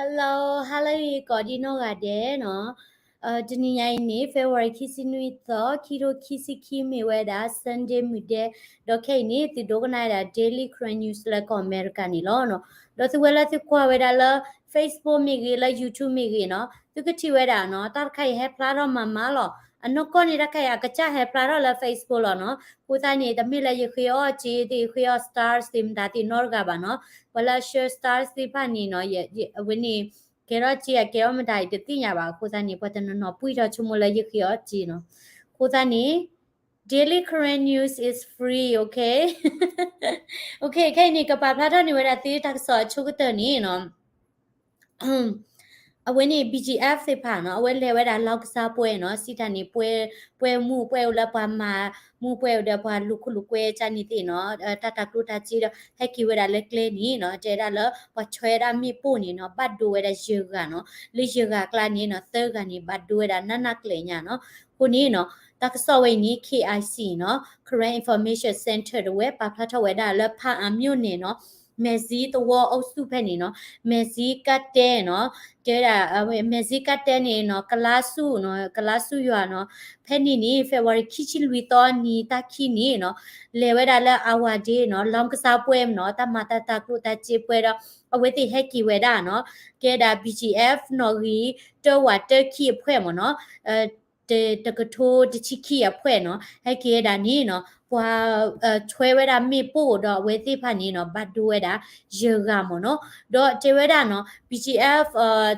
Hello, hello ကိးဒံနီၢ်ဂၤဒဲးနီၤ. တနံၤညါအံၤန့ၣ် February ခံဆံနွံသီ ခံထိခံဆံခံ မ့ၢ်ဝဲဒၣ် Sunday မုၢ်ဒဲး, ဒီးခဲအံၤန့ၣ် သုဒိကနၣ်ဝဲဒၣ် Daily Karen News လၢကီၢ်အမဲရကၤန့ၣ်လီၤနီၤ. ဒီးသုဝဲလၢသုကွၢ်ဝဲဒၣ်လၢ Facebook မ့ၢ်ဂ့ၤ လၢ YouTube မ့ၢ်ဂ့ၤနီၤ, သုကထံၣ်ဝဲဒၣ်နီၤ တၢ်တခါအံၤဟဲဖျါထီၣ်မၤမၤလီၤ. အနီၢ်ကီၢ်န့ၣ် တၢ်ခါအံၤအကစၢ်ဟဲဖျါထီၣ်လၢ Facebook လီၤနီၤ. အဃိသတးန့ၣ် တမ့ၢ်လၢယဃ့အီၣ်စ့သ့ၣ် ဃ့အီၣ် stars သ့ၣ်မတၤသ့ၣ်နီတဂၤဘၣ်နီၤ. ပှၤလၢအ share stars သ့ၣ်တဖၣ်န့ၣ်နီၤ, အဝဲန့ၣ် ကဲထီၣ်စ့အကဲထီၣ်မတၤအံၤတသ့ၣ်ညါဘၣ်. အဃိသတးန့ၣ် ပှၤတနီၤနီၤပှံၢ်ထီၣ်ဆိကမိၣ်လၢယဃ့အီၣ်စ့နီၤ. အဃိသတးန့ၣ် Daily Karen News is free, okay? Okay, ခဲအံၤန့ၣ် ကပာ်ဖျါထီၣ်န့ၢ်ဝဲဒၣ်သုတၢ်ကစီၣ်အဆိကတၢၢ်န့ၣ်နီၤ. အဝဲန့ၣ် BGF သ့ၣ်တဖၣ်နီၤ, အဝဲလဲၤဝဲဒၣ်လီၢ်ကစၢ်ပွဲနီၤ, စံးတၢ်န့ၣ် ပွဲ, ပွဲမူးပွဲအိၣ်လၢပှၤမၤမူးပွဲအိၣ်ဒီးပှၤလူၤခိၣ်လူၤကွဲကၢ်န့ၣ်သ့ၣ်နီၤ, တၢ်တၤကျိၣ်တၤစ့ဒီး ဟဲက့ၤဝဲဒၣ်လၢကျဲန့ၣ်နီၤ, တဲဒၣ်လၢပှၤဆွဲဒၣ်မ့ၣ်ပိၢ်န့ၣ်နီၤ, ဘၣ်ဒိဝဲဒၣ်ယဲၢ်ဂၤနီၤ, လၢယဲၢ်ဂၤအကျါန့ၣ်နီၤ, သၢဂၤန့ၣ် ဘၣ်ဒိဝဲဒၣ်နးနးကလဲာ်ညါနီၤ. အဃိန့ၣ်နီၤ, တၢ်ကစီၣ်ဝဲအံၤန့ၣ် KIC နီၤ, Karen Information Center တဝဲ ပာ်ဖျါထီၣ်ဝဲဒၣ်လၢ ဖၣ်အၣ်မိၣ်န့ၣ်နီၤ, မဲၢ်စံသဝီအုပ်စုဖဲန့ၣ်နီၤ, မဲၢ်စံကါတဲနီၤ, တဲဒၣ် မဲၢ်စံကါတဲန့ၣ်နီၤ, ကလါဆူၣ်နီၤ, ကလါဆူၣ်ယွၤနီၤ, ဖဲန့ၣ်န့ၣ် February ခံဆံလွံၢ်သီနံၤတၢ်ခံန့ၣ်နီၤ, လဲၤဝဲဒၣ်လၢအဝၤဒ့နီၤ, လီၢ်ကစၢ်ပွဲမနီၤ, တၢ်မၤတၢ်တၤကျိၣ်တၤစ့ပွဲဒီး အဝဲသ့ၣ်ဟဲက့ၤဝဲဒၣ်နီၤ, ကဲဒၣ် BGF နီၣ်ဂံၢ်တၢဝးတၢခံအဖှဲၣ်မနီၤ, တကထိတဆံခံအဖှဲၣ်နီၤ, ဟဲက့ၤဝဲဒၣ်န့ၣ်နီၤ, ပှၤ ဆွဲဝဲဒၣ်မ့ၣ်ပိၢ်ဒီးအဝဲသ့ၣ်တဖၣ်န့ၣ်နီၤ, ဘၣ်ဒိဝဲဒၣ်ယဲၢ်ဂၤမနီၤ, ဒီးတဲဝဲဒၣ်နီၤ, BGF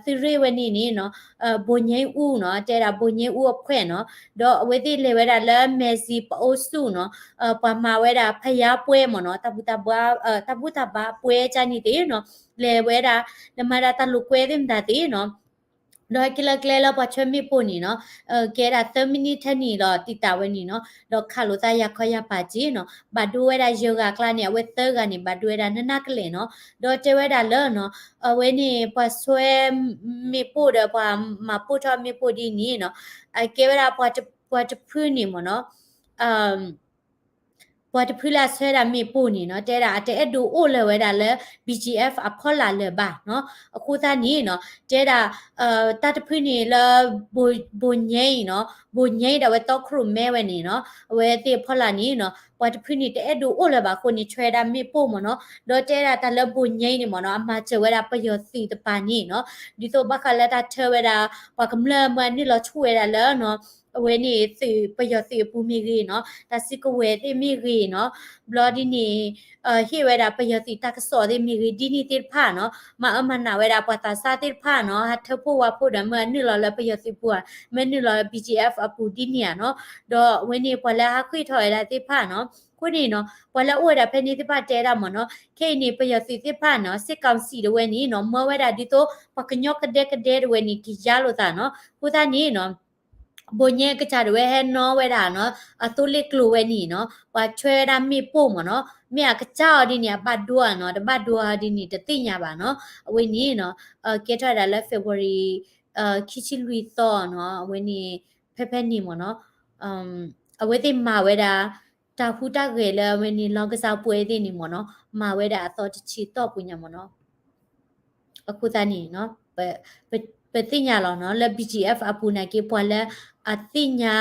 သုးရ့ၣ်ဝဲန့ၣ်န့ၣ်နီၤ, ဘိၣ်ညိအူနီၤ, တဲဒၣ်ဘိၣ်ညိအူအဖှဲၣ်နီၤ, ဒီးအဝဲသ့ၣ်လဲၤဝဲဒၣ်လၢမဲၢ်စံပအိစူၣ်နီၤ, ပှၤမၤဝဲဒၣ်ဖယါပွဲမနီၤ, တၢ်ဘူၣ်တၢ်ဘါ, တၢ်ဘူၣ်တၢ်ဘါပွဲကၢ်န့ၣ်သ့ၣ်နီၤ, လဲၤဝဲဒၣ် လၢမၤဒၣ်တၢ်လိာ်ကွဲသ့ၣ်မတၤသ့ၣ်နီၤ, ဒီးဟဲက့ၤလၢကျဲလၢပှၤဆွဲမ့ၣ်ပိၢ်န့ၣ်နီၤ, ကဲဒၣ်သၢမံးနံးထဲန့ၣ်လီၤ တံာ်တာ်ဝဲန့ၣ်နီၤ, ဒီးခးလိာ်သးယၤခီယၤပာ်က့ၤနီၤ, ဘၣ်ဒိဝဲဒၣ်ယဲၢ်ဂၤအကျါန့ၣ် အဝဲသၢဂၤန့ၣ် ဘၣ်ဒိဝဲဒၣ်နးနးကလဲာ်နီၤ, ဒီးတဲဝဲဒၣ်လၢနီၤ, အဝဲန့ၣ် ပှၤဆွဲမ့ၣ်ပိၢ်ဒီးပှၤမၤပိၢ်ထီၣ်မ့ၣ်ပိၢ်ဒ်န့ၣ်နီၤ, အကဲဝဲဒၣ်ပှၤတဖုန့ၣ်မ့ၢ်နီၤ, ပှၤတဖုလၢအဆွဲဒၣ်မ့ၣ်ပိၢ်န့ၣ်နီၤ, တဲဒၣ်အတအဲၣ်ဒိးအိၣ်လၢၤဝဲဒၣ်လၢ BGF အဖီလာ်လၢၤဘၣ်နီၤ, အဃိသတးန့ၣ်နီၤ, တဲဒၣ် တၢ်တဖုန့ၣ်လၢ ဘိၣ်ညိနီၤ, ဘိၣ်ညိဒီးအဝဲသီခရူၣ်မဲဝဲန့ၣ်နီၤ, အဝဲသ့ၣ်အဖီလာ်န့ၣ်နီၤ, ပှၤတဖုန့ၣ်တအဲၣ်ဒိးအိၣ်လၢၤဘၣ်အဃိန့ၣ် ဆွဲဒၣ်မ့ၣ်ပိၢ်မ့ၢ်နီၤ, ဒီးတဲဒၣ်တၢ်လၢဘိၣ်ညိန့ၣ်မ့ၢ်နီၤ, အမၤစၢၤဝဲဒၣ်ပယီၤသုးတပၤန့ၣ်နီၤ, ဒ်သိးဘၣ်ဃးလၢတၢ်ထၢဝဲဒၣ် ပှၤကမျၢၢ်မ့ၢ်အနုာ်လီၤဆူၣ်ဝဲဒၣ်လၢနီၤ, အဝဲန့ၣ်သုး ပယီၤသုးအပူၤမ့ၢ်ဂ့ၤနီၤ, တၢ်စုကဝဲၤသ့ၣ်မ့ၢ်ဂ့ၤနီၤ, ဘျီဒ်န့ၣ် ဟ့ၣ်ဝဲဒၣ်ပယီၤသုးတၢ်ကစီၣ်သ့ၣ်မ့ၢ်ဂ့ၤ ဒ်န့ၣ်သ့ၣ်တဖၣ်နီၤ, မၤအၢမၤနးဝဲဒၣ်ပှၤသးစၢ်သ့ၣ်တဖၣ်နီၤ, ဟးထၢဖှိၣ်ဝါဖှိၣ်ဒီးမ့ၢ်အနုာ်လီၤလၢပယီၤသုးပူၤဧါ, မ့ၢ်နုာ်လီၤလၢ BGF အပူၤဒ်န့ၣ်ဧါနီၤ, ဒီးအဝဲန့ၣ်ပှၤလၢဟးဃ့ၢ်ထီၣ်ဝဲဒၣ်သ့ၣ်တဖၣ်နီၤ, အဃိန့ၣ်နီၤ, ပှၤလၢအအိၣ်ဝဲဒၣ်ဖဲန့ၣ်သ့ၣ်တဖၣ်တဲဒၣ်မ့ၢ်နီၤ, ခဲအံၤန့ၣ် ပယီၤသုးသ့ၣ်တဖၣ်နီၤ, စစ်ကောင်စီ တဝဲန့ၣ်နီၤ, မၢဝဲဒၣ်ဒ်သိး ပှၤကညီကဒဲကဒဲတဝဲန့ၣ် ကယါလိာ်သးနီၤ, အဃိသတးန့ၣ်နီၤ ဘိၣ်ညဲအကစၢ်တဝဲဟဲနီၣ်ဝဲဒၣ်နီၤ, အသိလ့ၣ်ကျိၤဝဲန့ၣ်နီၤ, ပှၤဆွဲဝဲဒၣ်မ့ၣ်ပိၢ်မ့ၢ်နီၤ, မ့ၢ်အကစၢ်အီၤဒ်န့ၣ် အဘၣ်ဒိဧါနီၤ, တဘၣ်ဒိအီၤဒ်န့ၣ် တသ့ၣ်ညါဘၣ်နီၤ, အဝဲန့ၣ်နီၤ, ကဲထီၣ်ဝဲဒၣ်လၢ February ခံဆံလွံၢ်သီနီၤ, အဝဲန့ၣ် ဖဲဖဲန့ၣ်မ့ၢ်နီၤ, အဝဲသ့ၣ်မၤဝဲဒၣ် တၢ်ဟူးတၢ်ဂဲၤလၢအဝဲန့ၣ် လီၢ်ကစၢ်ပွဲသ့ၣ်န့ၣ်မ့ၢ်နီၤ, မၤဝဲဒၣ်အသီတဆံတီၢ်ပူၤညါမ့ၢ်နီၤ. အဃိသတးန့ၣ်နီၤ, ပသ့ၣ်ညါလီၤနီၤ, လၢ BGF အပူၤနာ်က့ ပှၤလၢအသ့ၣ်ညါ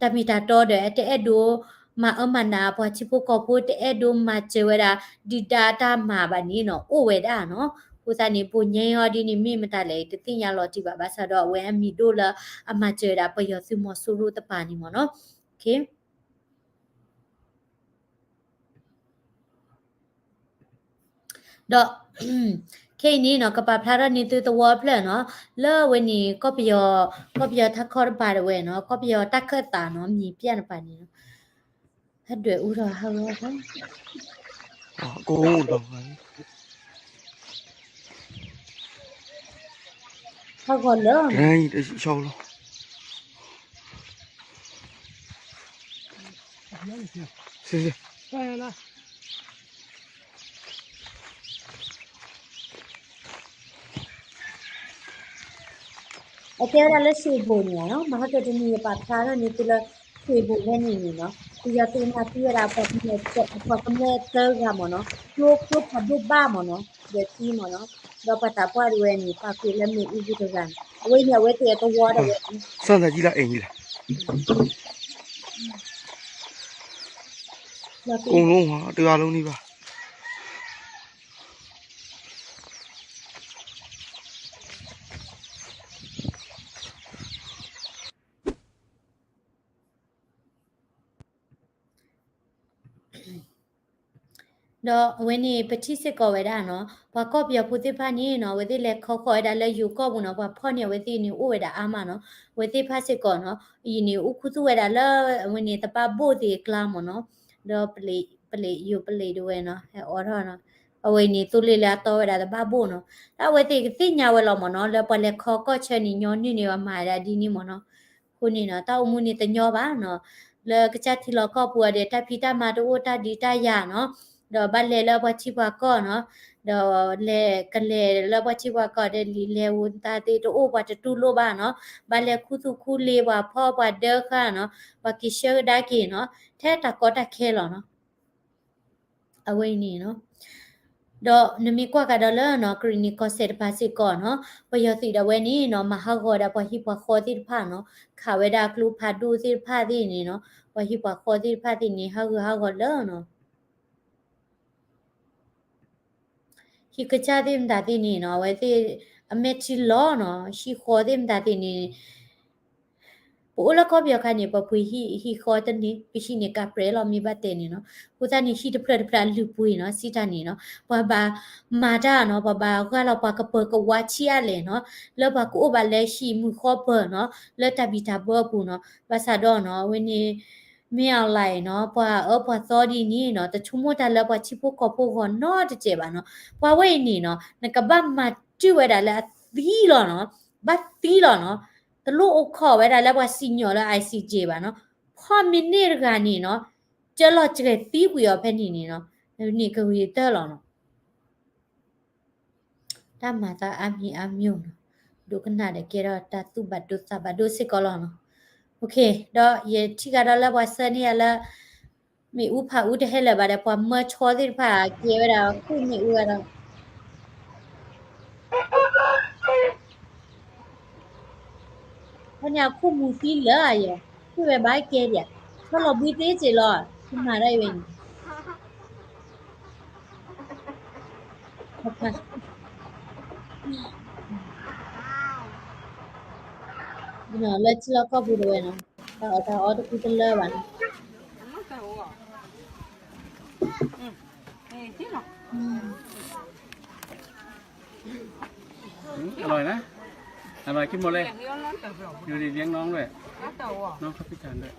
တၢ်မ့ၢ်တၢ်တီဒီး တအဲၣ်ဒိးမၤအၢမၤနး ပှၤထံဖိကီၢ်ဖိ တအဲၣ်ဒိးမၤစၢၤဝဲဒၣ် ဒုၣ်ဒါတၢ်မၤဘၣ်န့ၣ်နီၤ, အိၣ်ဝဲဒၣ်နီၤ. အဃိသတးန့ၣ် ဘိၣ်ညဲအီၤဒ်န့ၣ် မ့ၢ်မတၤလဲၣ် တသ့ၣ်ညါလီၤတံၢ်ဘၣ်, ဘၣ်ဆၣ်ဒီးအဝဲအမံၤဒိၣ်လၢအမၤစၢၤဝဲဒၣ်ပယီၤသုးမီၤစိရိၤတပၤန့ၣ်မ့ၢ်နီၤ. ဒီး ခဲအံၤန့ၣ်နီၤ ကပာ်ဖျါထီၣ်န့ၢ်သုသဝီဖျၢၣ်နီၤ, လၢအဝဲန့ၣ် ကီၢ်ပယီၤ ကီၢ်ပယီၤထးခီတပၤတဝဲနီၤ, ကီၢ်ပယီၤတၢ်ခၢၣ်သးနီၤ, မံၤပျဲၢ်တပၤန့ၣ်နီၤ, ဟဲဒွဲၣ်အူထီၣ်ဟးဂီၤ ဟးဂီၤလၢ အကဲဝဲဒၣ်လၢ ရွှေဘို န့ၣ်နီၤ, မဟါကတနံၤယပာ်ဖျါထီၣ်န့ၢ်သုလၢ ရွှေဘို ဖဲန့ၣ်န့ၣ်နီၤ, ပယီၤသုးမၤသံဝဲဒၣ် ပှၤကမျၢၢ်သၢဂၤမ့ၢ်နီၤ, ကျိ ကျိဖးဒိၣ်ဘၣ်မ့ၢ်နီၤ, ဒီးသံမ့ၢ်နီၤ, ဒီးပှၤသးပှၢ်တဝဲန့ၣ် ပာ်ကွံာ်လၢမ့ၣ်အူပူၤတဂၤန့ၣ် အဝဲအံၤန့ၣ် အဝဲသ့ၣ်အသဝီဒၣ်ဝဲ စၢ်သးယံလၢအံၤလၢ အိၣ်တဂၤလီၤန့ၣ်ဘၣ် ဒီးအဝဲန့ၣ် ပထံၣ်စ့ၢ်ကီးဝဲဒၣ်နီၤ ပှၤကီၢ်ပယီၤဖိသ့ၣ်တဖၣ်န့ၣ်နီၤ အဝဲသ့ၣ်လဲၤခီဃီၤဝဲဒၣ်လၢယိၤကီၢ်ပူၤနီၤ ပှၤဖီၣ်န့ၢ်အဝဲသ့ၣ်န့ၣ် အိၣ်ဝဲဒၣ်အါမးနီၤ အဝဲသ့ၣ်တဖၣ်စ့ၢ်ကီးနီၤ အံၤန့ၣ် အိၣ်ခူသူၣ်ဝဲဒၣ်လၢ အဝဲန့ၣ် သဘၣ်ဘိၣ်သ့ၣ်အကျါမးနီၤ ဒီးပလံး ယိၤပလံးတဝဲနီၤ ဟဲအိးထီၣ်နီၤ အဝဲအံၤန့ၣ် သိလ့ၣ်လၢအတီဝဲဒၣ်သဘၣ်ဘိၣ်နီၤ ဒီးအဝဲသ့ၣ်ကသ့ၣ်ညါဝဲလီၤမးနီၤ လၢပှၤလဲၤခီကီၢ်ဆၢန့ၣ် ညီနုၢ်န့ၣ် ပှၤမၤဝဲဒၣ်ဒ်န့ၣ်မးနီၤ အဃိန့ၣ်နီၤ တၢ်အိၣ်မူန့ၣ်တညီဘၣ်နီၤ လၢကစၢ်ထံလီၢ်ကီၢ်ပူၤအီၤဒီး တၢ်ဖံးတၢ်မၤတအိၣ်တၢ်ဒုးတၢ်ယၤနီၤ ဒီးဘၣ်လဲၤလၢပှၤထံပှၤကီၢ်နီၤ ဒီးလဲၤကလဲၤလၢပှၤထံပှၤကီၢ်ဒီး လံာ်လဲၢ်ဧိၤသးသ့ၣ်တအိၣ် ပှၤတတူၢ်လိာ်ဘၣ်နီၤ ဘၣ်လဲၤခူသူၣ်ခူလ့ ပှၤဖီၣ်ပှၤဒၢဃာ်နီၤ ပှၤက့ၤဆှၢကဒါက့ၤနီၤ ထဲတၢ်ကီတၢ်ခဲလီၤနီၤ အဝဲအံၤန့ၣ်နီၤ ဒီးနမ့ၢ်ကွၢ်ကဒီးလၢနီၤ ကရံၣ်နံၣ်ကီၢ်စဲၣ်တပၤစ့ၢ်ကီးနီၤ ပယီၤသုးဒၣ်ဝဲန့ၣ်နီၤ မၤဟးဂီၤဒၣ်ပှၤဟံၣ်ပှၤဃီသ့ၣ်တဖၣ်နီၤ ခးဝဲဒၣ်ကျိဖးဒိၣ်သ့ၣ်တဖၣ်သ့ၣ်န့ၣ်နီၤ ပှၤဟံၣ်ပှၤဃီသ့ၣ်တဖၣ်သ့ၣ်န့ၣ် ဟးဂူာ်ဟးဂီၤလၢနီၤ ဟံၣ်ကစၢ်သ့ၣ်မတၤသ့ၣ်န့ၣ်နီၤ အဝဲသ့ၣ်အမဲာ်ထံလီၤနီၤ ဟံၣ်ဃီသ့ၣ်မတၤသ့ၣ်န့ၣ် ပအိၣ်လၢကီၢ်ပယီၤခါန့ၣ် ပပှ့ၤဟံၣ်ဃီတန့ၢ် ပဟံၣ်န့ၣ်ကးပြဲးလီၤမ့ၢ်ဘၣ်တဲန့ၣ်နီၤ အဃိသတးန့ၣ် ဟံၣ်တဖျၢၣ်တဖျၢၣ်အလုၢ်ပှ့ၤနီၤ စံးတၢ်န့ၣ်နီၤ ပှၤဘၣ်မၤတၢ်နီၤ ပှၤဘၣ်ဂၢ်လီၤပှၤကပၢၤကဝါဆံးအါလဲၣ်နီၤ လၢပှၤကအိၣ်ဘၣ်လၢဟံၣ်မုၢ်ဃီပၢၤနီၤ လၢတၢ်ဘံၣ်တၢ်ဘၢအပူၤနီၤ ဘၣ်ဆၣ်ဒီးနီၤ အဝဲန့ၣ် မ့ၢ်အီၤလၢနီၤ ပှၤအၢပှၤသီဒ်န့ၣ်နီၤ တဆိကမိၣ်တၢ်လၢပှၤထံဖိကီၢ်ဖိဂီၢ်နီတစဲးဘၣ်နီၤ ပှၤဝဲအံၤန့ၣ်နီၤ နကဘၣ်မၤတုၤဝဲဒၣ်လၢအသံလီၤနီၤ ဘၣ်သံလီၤနီၤ တလိၣ်အိၣ်ခိးဝဲဒၣ်လၢပှၤစံၣ်ညီၣ်လၢ I C J ဘၣ်နီၤ ဖီမံးနံးတဂၤန့ၣ်နီၤ ကၢလီၤစှဲၤသံကွံာ်အီၤဖဲန့ၣ်န့ၣ်နီၤ န့ၢ်ကဂ့ၤတၢၢ်လီၤနီၤ တၢ်မၤသးအါမံၤအါမံၤနီၤ ဒိကနၣ်ဒီးကဲထီၣ်တၢ်သူၣ်ဘၣ်ဒိသးဘၣ်ဒိစ့ၢ်ကီးလီၤနီၤ ဒီးယထံၣ်ကဒီးလၢပှၤဆှၢန့ၢ်ယၤလၢ မ့ၣ်အူဖးအူတဟဲလၢၤဘၣ်ဒီး ပှၤမၢဆီသ့ၣ်တဖၣ်ကဲဝဲဒၣ်ခိၣ်မ့ၣ်အူဝဲဒီး ဖဲန့ၣ်အခိၣ်မူၤသံလၢာ်ယဲ ကွံာ်ဝဲဘၣ်ကဲဒံးဧါ ဆီလီၤဘှံးသ့စ့ၢ်လီၤ ကမၤဒၣ်အံၤဝဲန့ၣ် လၢထံလီၢ်ကီၢ်ပူၤတဝဲနီၤ တၢ်အီၣ်တၢ်အီတကူတလၢဘၣ်နီၤ อืมอร่อยนะ อร่อยกินหมดเลย อยู่ดีเลี้ยงน้องด้วย น้องชอบพิการด้วย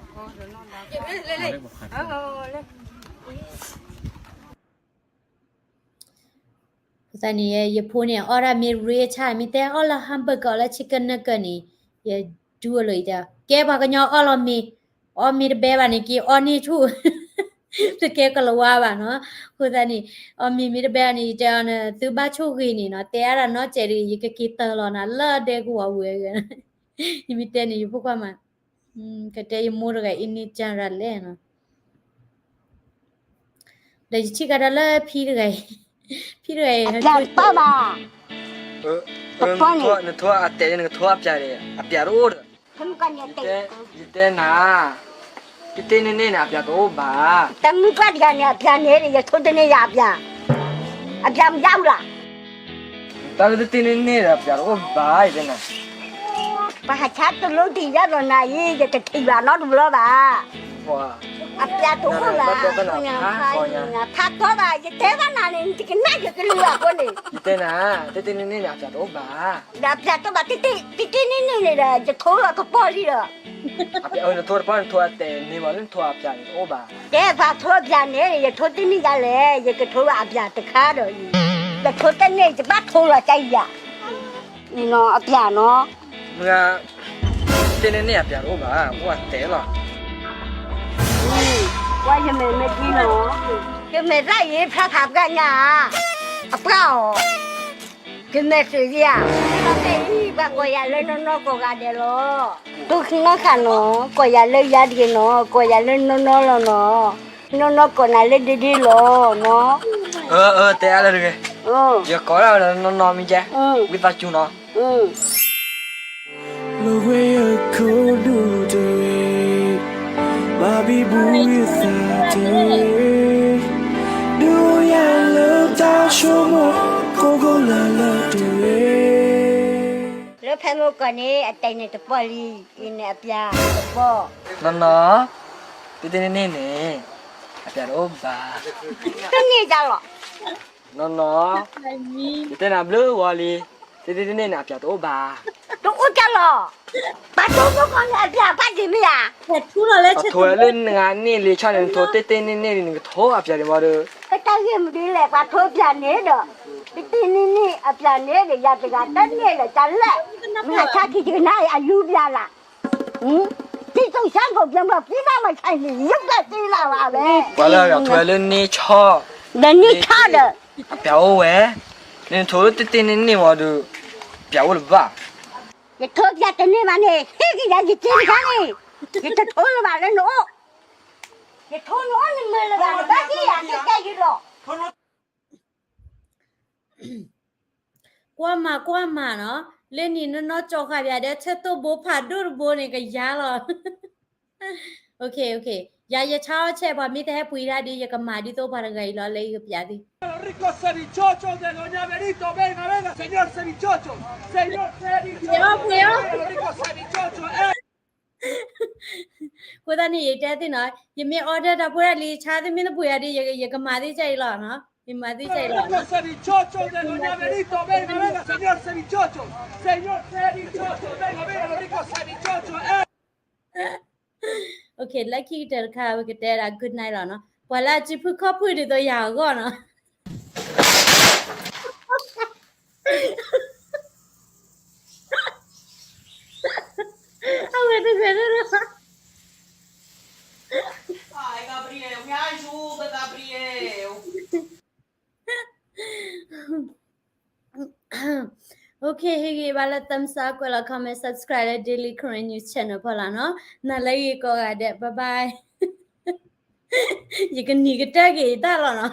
အဃိသတးန့ၣ် ယဖိန့ၣ် အီၣ်ဒၣ်မ့ၢ် rich မ့ၢ်တဲအီၣ်လၢ hamburger လၢ chicken nugget န့ၣ် ယဒူအလိၤယတဲ ကဲပှၤကညီအီၣ်လီၤမ့ၤ အီၣ်မ့ၤတဘဲဘၣ်န့ၣ် က့ၤအီၣ်န့ၢ်ဆူၣ် တကဲကလၤဝါဘၣ်နီၤ အဃိသတးန့ၣ် အီၣ်မ့ၤမ့ၢ်တဘဲဘၣ်န့ၣ် ယတဲအီၤန့ၣ် သုဘၣ်ဆိၣ်ဂ့ၤန့ၣ်နီၤ တဲအါဒၣ်နီတစဲးဒီး ယကက့ၤတၢ်လီၤနၤလၢဒဲကဝီၤဝဲ ယမ့ၢ်တဲန့ၣ် ယဖိခွါမး ကတဲယမိၢ်တဂၤအံၤန့ၣ် ကၢ်ရၤလဲၣ်နီၤ ဒီးယထံၣ်ကဒီးလၢဖံတဂၤအံၤ ဖံတဂၤအံၤ အပျးတပၢ်ဘၣ် တပၢ်န့ၣ် နထိအတဲန့ၣ် နကထိအပျးန့ၣ် အပျးတအိၣ်ဒီး ယတဲနၤ တတ့န့ၢ်န့ၢ်န့ၣ် အပျးတအိၣ်ဘၣ် တမုၢ်ပှၢ်တဂၤန့ၣ် အပျးန့ၣ် ယထိတန့ၢ်ယၤအပျး အပျးမတၤအူလၢ တၢ်လၢတတ့န့ၢ်န့ၢ်ဒီး အပျးတအိၣ်ဘၣ် ယတဲနၤ ပှၤဟးဆါတလိတံၢ်ယါဒီးနၤအံၤ ယတထံၣ်ဘၣ်နီတဘျီဘၣ် အပျးတအိၣ်ဘၣ် ဖးထီဘၣ် ယတဲဘၣ်နၤန့ၣ် နတကနၣ်ယကလုၢ်အဃိန့ၣ် ယတဲနၤ တတ့န့ၢ်န့ၢ်န့ၣ် အပျးတအိၣ်ဘၣ် ဒီးအပျးတအိၣ်ဘၣ် တတ့န့ၢ်န့ၢ်န့ၣ်ဒီး ယထိလီၤကပီၤလံဒီး နထိတပၢ် နထိအတဲန့ၢ်ဘၣ်လၢနထိအပျးန့ၣ်တအိၣ်ဘၣ် တဲဖးထိအပျးန့ၣ် ယထိတန့ၢ်ယၤလဲၣ် ယကထိလီၤအပျးတခါဒီး ယထိတန့ၢ် ယဘၣ်ထိလီၤကယၤ န့ၣ်နီၤ အပျးနီၤ မ့ၢ် တတ့န့ၢ်န့ၢ်အပျးတအိၣ်ဘၣ် အိၣ်အတဲလီၤ ဝဲယမဲာ်မ့ၢ်ဒ်နီၤ ယမဲာ်သၣ်ယံၤဖျါဖးပှၢ်ညါ အပှၢ်အီၤ ကမဲာ်သုးယၤ တၢ်ဖဲအံၤ ပှၤကိးယၤလၢနီၢ်နီၢ်ကိးဂၤဒဲးလီၤ တိၢ်နီၢ်ခးနီၤ ကိးယၤလၢယၤတဂ့ၤနီၤ ကိးယၤလၢနီၢ်နီၢ်လီၤနီၤ နီၢ်နီၢ်ကိးနၤလၢဒ့ဒ့လီၤနီၤ အၢ အၢ တဲအါလၢတဂ့ၤ ယကိးဒၣ်ဝဲဒီးနီၢ်နီၢ်မ့ၢ်ကဲ, ဝံသးစူၤနီၤ. လၢဝဲယခိၣ်ဒူတဂ့ၤ, ဘၣ်ဘံဘူယသးတဂ့ၤ, ဒုးယၤလၢတၢ်ဆိကမိၣ် ကိးကိးလၢလၢတဂ့ၤ. လၢဖဲမုၢ်ကီၢ်န့ၣ် အတဲာ်န့ၣ်တပီၢ်လံ, အံၤန့ၣ်အပျးတပီၢ်. နီၢ်နီၢ်, တ့တ့န့ၢ်န့ၢ်န့ၣ် အပျးတအိၣ်ဘၣ်. တန့ၢ်ဒၣ်လီၤ. နီၢ်နီၢ်, ယတဲနၤဘျုးဂီၤလံ, တ့တ့တန့ၢ်န့ၣ် အပျးတအိၣ်ဘၣ်. တအိၣ်ဒၣ်လီၤ. ပှၤထိမုၢ်ကီၢ်န့ၣ် အပျးဘၣ်ဒံးမ့ၢ်ဧါ. ပှၤထိဝဲလၢနဂၤန့ၢ်လံ ဆီန့ၣ် နထိတ့တ့န့ၢ်န့ၢ်န့ၣ် နကထိအပျးဒံးမ့ၢ်ဒီး. ကတၢၢ်ဂ့ၢ်မနုၤလဲၣ် ပှၤထိပျးန့ၣ်ဒီး, တ့တ့န့ၢ်န့ၢ်အပျးန့ၣ်ဒီး ယၤတဂၤတန့ၢ်ဒီး တၢ်လဲၣ်, မၤဆါခံတကနၣ်အံၤ အလူပျးလၢ် တံၤစိၣ်ဆၢကိၣ်ပျဲမီၢ် ပံဘၣ်မၤဆါန့ၣ် ယုၢ်ပျးတ့လၢ်ဘၣ်ဝဲ. ပှၤလၢအထိဝဲလၢန့ၢ်ဆီ, ဒီးန့ၢ်ဆီဒီး, အပျးအိၣ်ဝဲ, နထိလၢတ့တ့န့ၢ်န့ၢ်ဝံၤဒီး, ပျးအိၣ်လၢၤဘၣ်. ယထိပျးတန့ၢ်ဘၣ်န့ၣ် ဟ့ၣ်က့ၤယၤယစ့တခါန့ၣ်, ယတထိလၢၤဘၣ်လၢနအိၣ်, ယထိနအိၣ်နမုာ်လၢၤဘၣ် နဘၣ်ဟ့ၣ်ယၤစ့ကဲယုၢ်လီၤ. ကွၢ်မၤကွၢ်မၤနီၤ, လၢနံၤနီၢ်နီၢ်ကၠီဃာ်ပျးဒီး ဆၢသိၣ်ဘိဖးဒိၣ်တဘိန့ၣ် ကယၤလီၤ. ယၤယဆါအီၣ်ဆဲး ပှၤမ့ၢ်တဟဲပှ့ၤဒၣ်ဒီး ယကမၤဒ်သိးပှၤတဂၤအံၤလီၤ လၢယကပျးသု. အဃိသတးန့ၣ် ယတဲသုနီၤ, ယမ့ၢ် order တၢ်ဖိတၢ်လံၤ ယဆါသုမ့ၢ်တပှ့ၤအီၤဒီး ယကမၤသုကဲအံၤလီၤ. ယမၤသုကဲအံၤလီၤ. Okay, လၢခံကတၢၢ်တခါ ပကတဲဒၣ် good night လီၤနီၤ. ပှၤလၢအစုဖုခီၣ်ဖုၣ်ဒ်သိးယၤအဂီၢ်နီၤ. အဝဲတဂၤလၢ Okay, ဟ့ၣ်ဂံၢ်ဘါလၢ thumbs up ကွဲးလီၤ comment, subscribe လၢ Daily Karen News Channel ဖီလာ်နီၤ. နၤလၢဂ့ၤကိးဂၤဒဲး bye bye. ယကနံၤကတၢၢ်က့ၤတၢ်လီၤနီၤ.